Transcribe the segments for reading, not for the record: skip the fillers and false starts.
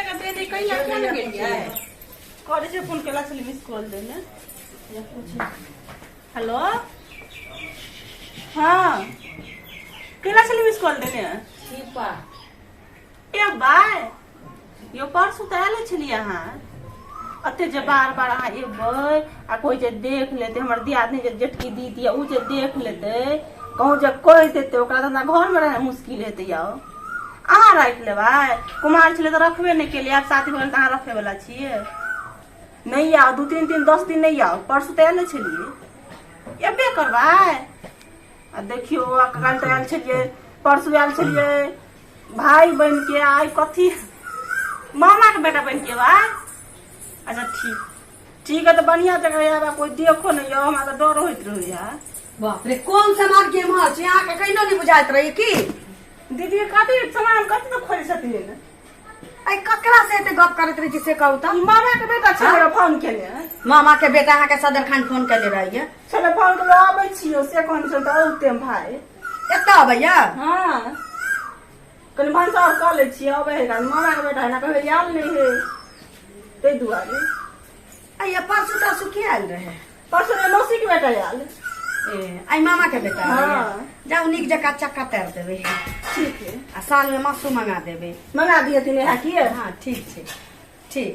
के देने कैला किया ने गेलियै करै छै फोन केला छलै मिस कॉल देने हेलो हँ केला छलै मिस कॉल देने दीपा ए बाय यो परसू तऽ आयल छलियै अहाँ एते जे बार बार अहाँ एबै आ कोइ जे देख लेतै हमर दियादनी जे जेठकी दीदी उ जे देख लेतै कहूँ जे कहि देतै ओकरा तऽ हमरा घरमे रहनाइ मुश्किल हेतै यौ अहाँ राखि लेबै कुमार छलै तऽ रखबे नहि केलियै आब शादी भऽ गेल तऽ अहाँ रखैवला छियै नहि आउ 2-3 दिन 10 दिन नहि आउ परसू तऽ आयल छलियै एबे करबै आ देखियौ काल्हि तऽ आयल छलियै परसू आयल छलियै भाई बन के आइ कथी मामा के बेटा बन के भाई अच्छा ठीक ठीक है तो बढ़िया जगह आबा कोई देखो नहीं यौ हमरा तऽ डर होइत रहैया बाप रे कोन सामान के एम्हर छै अहाँके कहिनो नहि बुझाइत रहै की दीदी कथी सामान कथी तऽ खोजै छथिन आइ ककरा से एते गप करैत रहै छी से कहू तऽ ई मामा के बेटा छै हमरा फोन केने मामा के बेटा अहाँके सदर खान फोन केने रहैया छलै फोन केने आबै छियौ से कहने छल तऽ औते भाई एतऽ अबैया हाँ कनि भनसा आओर कऽ लै छियै अबै है मामा के बेटा है ना कहियो आयल नहि है ताहि दुआरे आइया परसू तरसू के आयल रहे परसू ने मौसी के बेटा आयल ए आइ मामा के बेटा हाँ। जाउ नीक जकाँ चक्का तारि देबै ठीक है आ साल में मासू मंगा देबै मंगा दिए तीन यहाँ की हाँ ठीक छै ठीक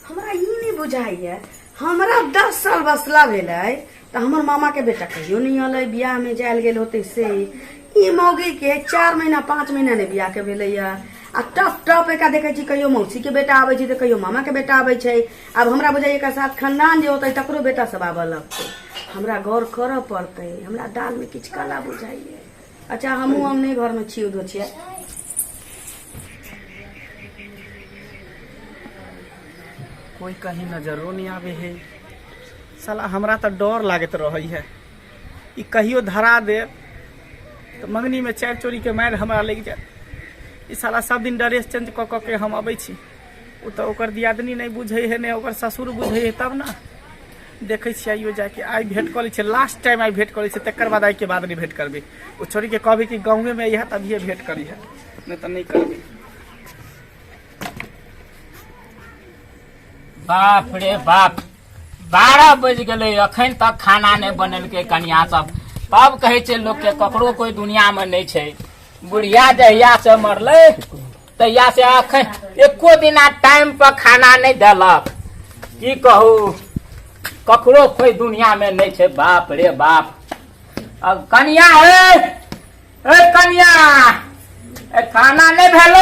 हमरा ई नहि बुझाइए हमरा 10 साल बसला भेलै तऽ हमर मामाके बेटा कहियो नहि अलै बियाहमे जायल गेल होतै से ई मौगीके 4 महीना 5 महीना नहि बियाहके भेलैए आ टप टप एका देखै छी कहियो मौसीके बेटा आबै छै तऽ कहियो मामाके बेटा आबै छै आब हमरा बुझाइए एकर साथ खानदान जे होतै तकरो बेटा सब आबऽ लगतै हमरा गौर करऽ पड़तै हमरा दालमे किछु काला बुझाइए अच्छा हमहूँ हम नहि घरमे छी उधर छियै कोई कहीं नजरो नहीं आवे है साला हमरा तऽ डर लागैत रहै है ई कहियो धरा दे तऽ मंगनी में 4 चोरी के मारि हमरा लागि जायत ई साला सब दिन ड्रेस चेंज कऽ कऽ के हम अबै छी ओ तऽ ओकर दियादनी नहि बुझै है नहि ओकर ससुर बुझै है तब ने देखै छियै आइयो जाके आइ भेंट कऽ लै छियै लास्ट टाइम आइ भेंट कऽ लै छियै तकर बाद आइके बाद नहि भेंट करबै ओ छोड़ीके कहबै कि गाँवेमे अइहे तभिए भेंट करिहे नहि तऽ नहि करबै बाप रे बाप 12 बजि गेलै अखन तक खाना नहि बनेलकै कनिया सब तब कहै छै लोकके ककरो कोई दुनिया मे नहि छै बुढ़िया जहिया से मरलै तहिया से अखन एको दिना टाइम पर खाना नहि देलक की कहू ककरो कोई दुनिया मे नहि छै बाप रे बाप अब कनिया ए ए कनिया ए खाना नहि भेल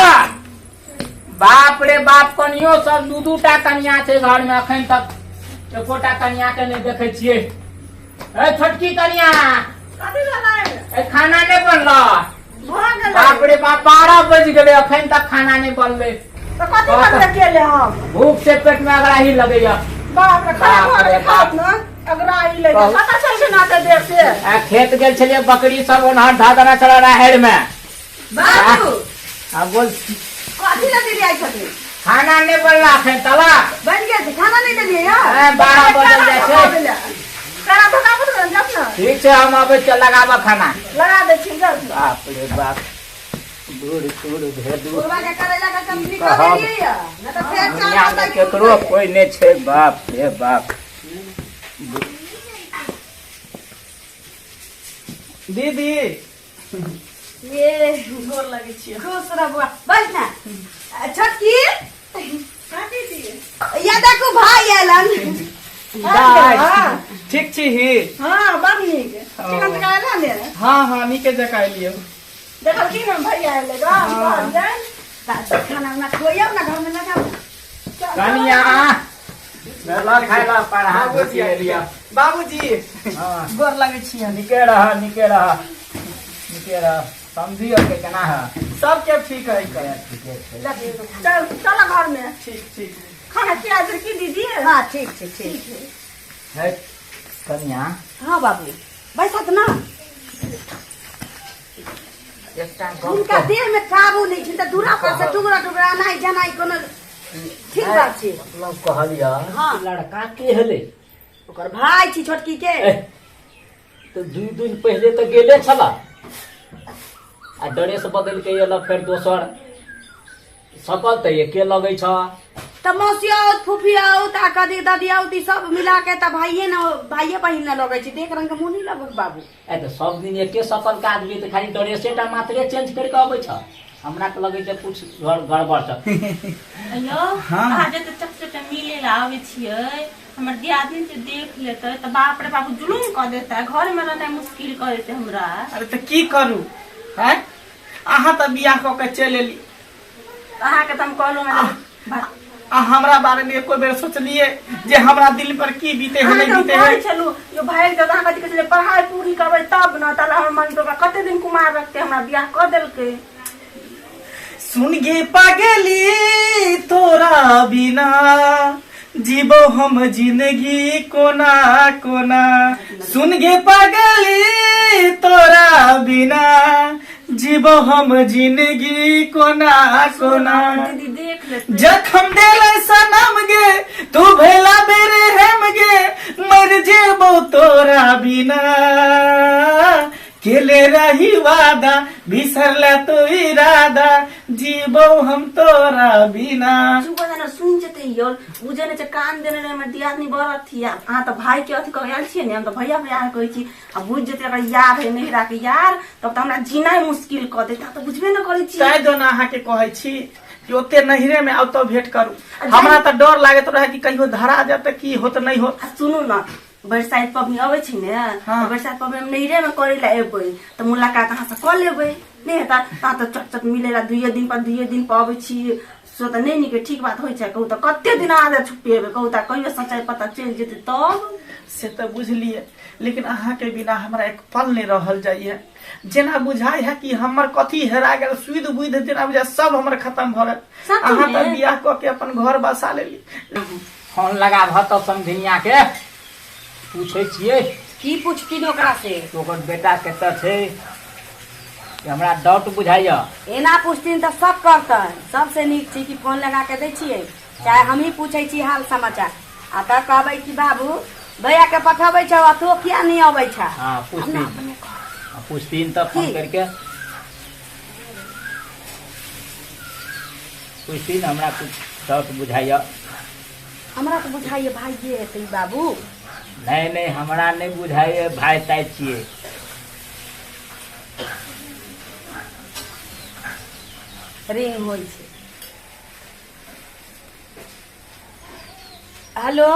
बाप रे बाप कनियो सब दू दू टा कनिया छै घर में अखन तक एकोटा कनिया के नहि देखै छियै ए छोटकी कनिया कथी भेलै ए खाना नहि बनल भऽ गेलै बाप रे बाप 12 बजि गेलै अखन तक खाना नहि बनलै तऽ कथी बनबै केले हम भूख से पेट में अगराही लगैया बाप रे खाना बाप भऽ रे गेलै बाप। खाओ ने अगराही लगे कहू। कतऽ चल छै ना देर से आ खेत गेल छलियै बकरी सब ओनहर धऽ देने छलै राहरि में बाबू आ बोल कथी लए दीदी आइ छथिन खाना नहि बनला अखन तला बनि गेल छै खाना नहि देलियै यार आँय, 12 बजल जाइ छै तारा भगाबत रहल जात ने ठीक छै हम अबै छियै लगाबऽ खाना लगा दै छी जात ने बाप रे बाप बूढ़ सूढ़ भेदू बुढ़वा के करैला के चटनी कऽ कहब। देलियै या नहि तऽ फेर दुनिया चावल में केकरो कोई नहि छै बाप रे बाप दीदी ये गोर लगै छियै खुश रह बुआ बैठ ना छोटकी हाँ दीदी या देखू भाई आयलन दाइ, हाँ। ठीक छी ही हाँ बड़ नीक चिकन तऽ आयल ने हाँ हाँ नीके जकाँ एलियै देखलखिन हम भैया एलै गा हम कहलियनि खाना उना खोइयौ ना घर में लगाओ कनिया भेला खाय ला पढ़ा बाबूजी एलिया बाबूजी हाँ गोर लगै छियनि निके रह निके रह निके रह समझियो के केना है सबके ठीक है ठीके छै चल चल घर में ठीक ठीक खाना खिया दे की दीदी हाँ ठीक छै ठीक है कनिया हाँ बाबू बैसत ना एकटा गप हुनका देह में काबू नहीं छै तऽ दूरा पर से टुकड़ा टुकड़ा अनाइ जनाइ कोनो ठीक बात छै मतलब कहलियै हाँ। लड़का के हेलै ओकर भाय छी छोटकी के एह, तऽ 2 दिन पहिले तऽ गेले छला आ ड्रेस बदलि के एलक फेर दोसर सकल तऽ एके लगै छ। तऽ मौसी आओत, फूफी आओत आ कदी दादी आओत, ई सब मिला के तऽ भाइये न, भाइये बहिन न लगै छै। देख रंग के मुँह नहीं लगो बाबू। ए तऽ सब दिन एके सकल के आदमी तऽ खाली ड्रेसे टा मात्रे चेंज करि कऽ अबै छ। हमरा तऽ लगै छै कुछ गड़बड़ छ। यौ, अहाँ जते चट चट मिले ला आबै छियै, हमर दियादनी जे देख लेतै तऽ बाप रे बाबू जुलुम कऽ देतै, घर में रहनाइ मुश्किल कऽ देतै हमरा। अरे तऽ की करू हैं, अहाँ तऽ बियाह कऽ के चलि एली। अहाँके तऽ हम कहलहुँ हँ आ हमरा बारे में एको बेर सोचलिए जे हमरा दिल पर की बीते है, नहीं बीते है? छलू यो भाई जब अहाँ कथी कहै छलै पढ़ाई पूरी करबै तब न, तब हमर मम्मी पापा कते दिन कुमार रखते, हमरा बियाह कऽ देलकै। सुन गे पागली, तोरा बिना जीबो हम जिंदगी कोना कोना। सुन गे पागली, तोरा बिना जीबो हम जिंदगी कोना कोना। दीदी देख लेते। जखम देले सनम गे, तू भेला बेरे हम गे, मर जेबो तोरा बिना। केले रही वादा, बिसरला तू इरादा, जीबो हम तोरा बिना। चुप हो जाना, सुनि जेतै यौ, बुझै नहि छै, कान देने रहै हमर दियादनी बड़ अथी आ अहाँ तऽ भाई के अथी कऽ आयल छियै ने, हम तऽ भैया भैया कहै छी आ बुझि जेतै अगर यार है नैहरा के यार, तब तऽ हमरा जीनाइ मुश्किल कऽ देतै। तऽ बुझबे नहि करै छी। ताहि दो ने अहाँके कहै छी कि ओते नैहरे में आउ तऽ भेंट करू। हमरा तऽ डर लागैत रहे कि कहियो धरा जायत तऽ की होत नहि होत। आ सुनू ने, बरसाइत पबनी अबै छै ने? हाँ। तऽ बरसाइत पबनी हम नैहरे मे करै लए एबै तऽ मुलाकात अहाँ से कऽ लेबै, नहि हेतै अहाँ तऽ चट चट मिलै लए दुइये दिन पर, दुइये दिन पर अबै छी, से तऽ नहि नीक ठीक बात होइ छै। कहू तऽ कते दिन अहाँ छुपेबै? कहू तऽ कहियो सच्चाई पता चलि जेतै तब। से तऽ बुझलियै, लेकिन अहाँके बिना हमरा एक पल नहि रहल जाइए। जेना बुझाइ है कि हमर कथी हेरा गेल, सुधि बुधि जेना बुझाइ सब हमर खत्म भऽ गेल। सच अहाँ तऽ में? बियाह कऽ के अपन घर बसा लेली। फोन लगाबह तऽ समधिनिया के पूछै छियै। की पूछथिन ओकरा से? ओकर बेटा कतऽ छै, से हमरा डाउट बुझाइया। एना पूछथिन तऽ सब करतै। सबसे नीक छै कि फोन लगा के दै छियै, चाहे हमही पूछै छी हाल समाचार, आ तऽ कहबै कि बाबू भैया के पठबै छौ आ तो किया नहीं अबै छ। हाँ, पूछथिन। हाँ, पूछथिन तऽ फोन की? करके पूछथिन। हमरा कुछ डाउट बुझाइया। हमरा तऽ बुझाइए भाइये हेतै बाबू। नहि नहि, हमरा नहि बुझाइए भाय ताय छियै। रिंग होइ छै। हेलो,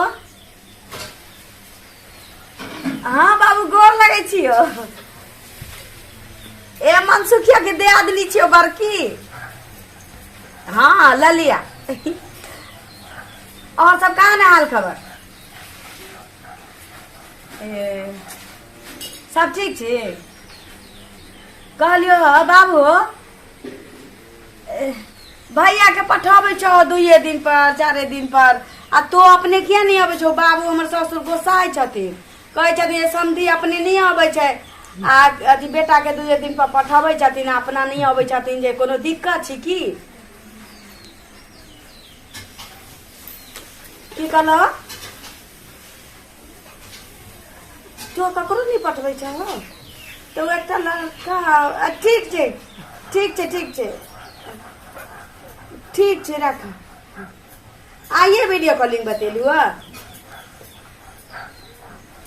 हाँ बाबू, गोर लगै छियो। ए मनसुखिया के दियादनी छियो बड़की। हाँ ललिया, और सब कहाँ ने हाल खबर? ए, सब ठीक छी। कहलियो ह बाबू, ए, भैया के पठाबै छौ दुइये दिन पर, चारे दिन पर, आ तो अपने किया नहीं अबै छौ बाबू? हमर ससुर गोसाइ छथिन, कहै छथिन जे समधी अपने नहि अबै छै आ अथी बेटा के दुइये दिन पर पठाबै छथिन आ अपना नहि अबै छथिन, जे कोनो दिक्कत छै की? की कहलह? तो ककरो नहि पठबै छह? तऽ ओ एकटा लड़का आ, ठीक छै, ठीक छै, ठीक छै, ठीक छै, राख। आइए वीडियो कॉलिंग बतेलू हँ।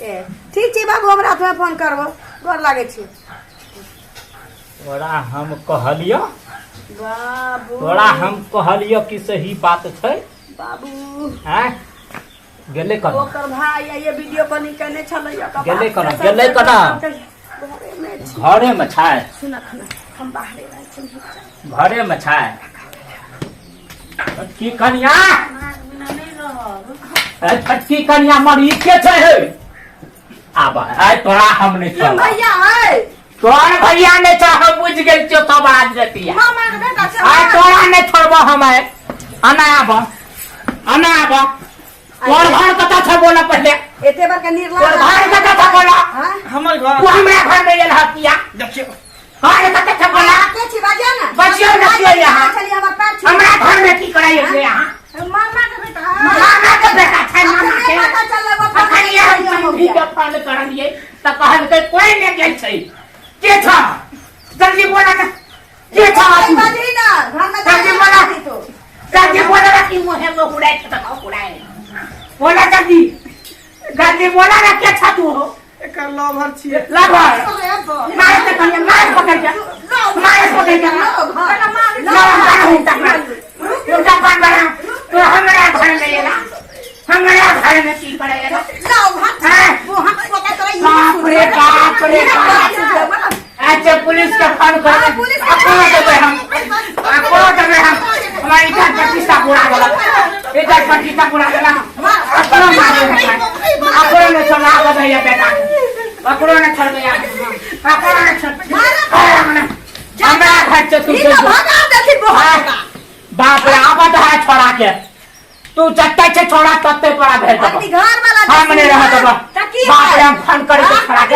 ए ठीक छै बाबू, हम रातिमे फोन करबो। गोर लागै छी। तोरा हम कहलियो बाबू, तोरा हम कहलियो कि सही बात छै। बाबू। आँय, गेलै कना? ओकर भाय आइए वीडियो कॉलिंग केने छलै। गेलै कना? गेलै कना? घरेमे छी। घरेमे छै। सुन खाना, हम बाहरे रहै छी। घरेमे छै छोटकी कनिया। अहाँके बिना नहि रहब। ए छोटकी कनिया, मर ई के छै हे? आब आइ तोरा हम नहि छोड़ब। भैया है। तोहर भैया नहि छ, हम बुझि गेल छियौ सब आज रतिया। मामा के बेटा छै। आइ तोरा नहि छोड़बो हम। आइ अना आब, अना आब। तोहर घर कतऽ छ, बोल पहिले। एते बड़का निर्लाज। तोहर घर कतऽ छ, बोल। हाँ? हमर घर तू हमरा घर में एल किया? देखियौ। घर कतऽ छ, बोल। के छी? बाजियौ ने। बजियौ ने, छियै यहाँ। छलियै हमर पैर छू। हमरा घर में की करै एलियै अहाँ? मामा के बेटा। मामा के बेटा छै? मामा के अखने पता चललै, वो फोन अखन ये हम समधी के फोन करलियै तऽ कहलकै कोई नहि गेल छै। के छ, जल्दी बोला ने, के छ तू? बाजही ना, घर में जल्दी बोला। तो बोला जल्दी जल्दी बोला ना के छा तू हो एकर लवर छियै। लवर मारे ते कनिया मार पकड़ के मारे पकड़ के लवर मार हूं तक उनका पान बना तो हमरा घर में एला हमरा घर में की करे एला बाप रे बाप रे बाप। अच्छा पुलिस के फोन कर अपनो देबै हम अपनो देबै हम। हमारी इधर प्रतिष्ठा पूरा देलक इधर प्रतिष्ठा पूरा देलक अपनो मारे अपनो ने छोड़ा देबै बेटा अपनो ने छोड़बै अपनो ने छोड़ हमरा घर से तू बाप रे आबत है छोड़ा के तू जत्ते छै छोड़ा तत्ते तोरा भेज देबो हम नहीं रह देबो बाप रे हम फोन करे के छोड़ा के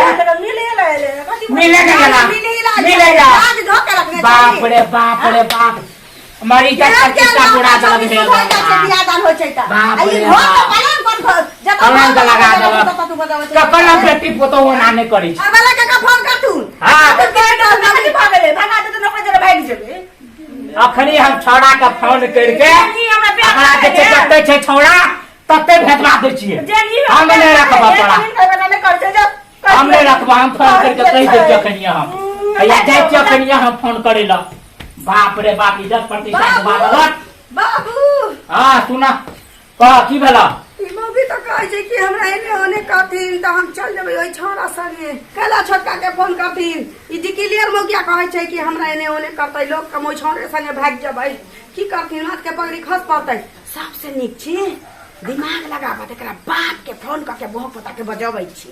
मिले नहीं गेला मिले जा बाप रे बाप रे बाप हमारी इज्जत प्रतिष्ठा पूरा देलक हे बाप रे बाप कलंक लगा देलक ककरो बेटी पुतोह ओना नहि करै छै हाँ अखनी हम छौड़ा के फोन करके हमरा के छै जते छै छौड़ा तते भेजवा दै छियै हम नहि रखबा तोरा हम नहि रखबा हम फोन करके कहि दै छियै अखनी हम हैया जाइ छियै अखनी हम फोन करै लए बाप रे बाप इज्जत प्रतिष्ठा के बात अलग बाबू हाँ सुना कह की भेला ई मौगी तऽ कहै छै कि हमरा एने ओने कहथिन तऽ हम चल जेबै ओहि छौड़ा संगे कैला छोटका के फोन करथिन ई डिक्लियर मौगिया कहै छै कि हमरा एने ओने करतै लोक के हम ओहि छौड़े संगे भागि जेबै की करथिन हाथ के पगड़ी खस पड़तै सबसे नीक छी दिमाग लगाबऽ एकरा बाप के फोन कऽ के बह पोता के बजबै छी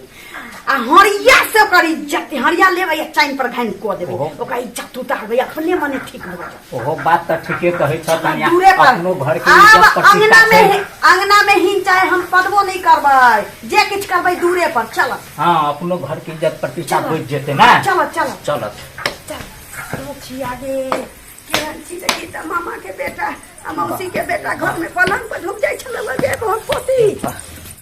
आ हरिया से ओकर इज्जत हरिया लेबै आ चाइन पर घाइन कऽ देबै ओहो। ओकर इज्जत उतारबै अखने मने ठीक भऽ जायत ओहो बात तऽ ठीके कहै छह कनिया दूरे पर अपनो घर के आब इज्जत प्रतिष्ठा अंगना में छै अंगना में ही चाहे हम पदबो नहीं करबै जे किछु करबै दूरे पर चल हाँ अपनो घर के इज्जत प्रतिष्ठा चलो। बचि जेतै ने चल चल चलत चल तो छी आगे केहन छी देखी तऽ मामा के बेटा आ मौसी के बेटा घर में पलंग पर ढुक जाइ छलै गे बहुत पोती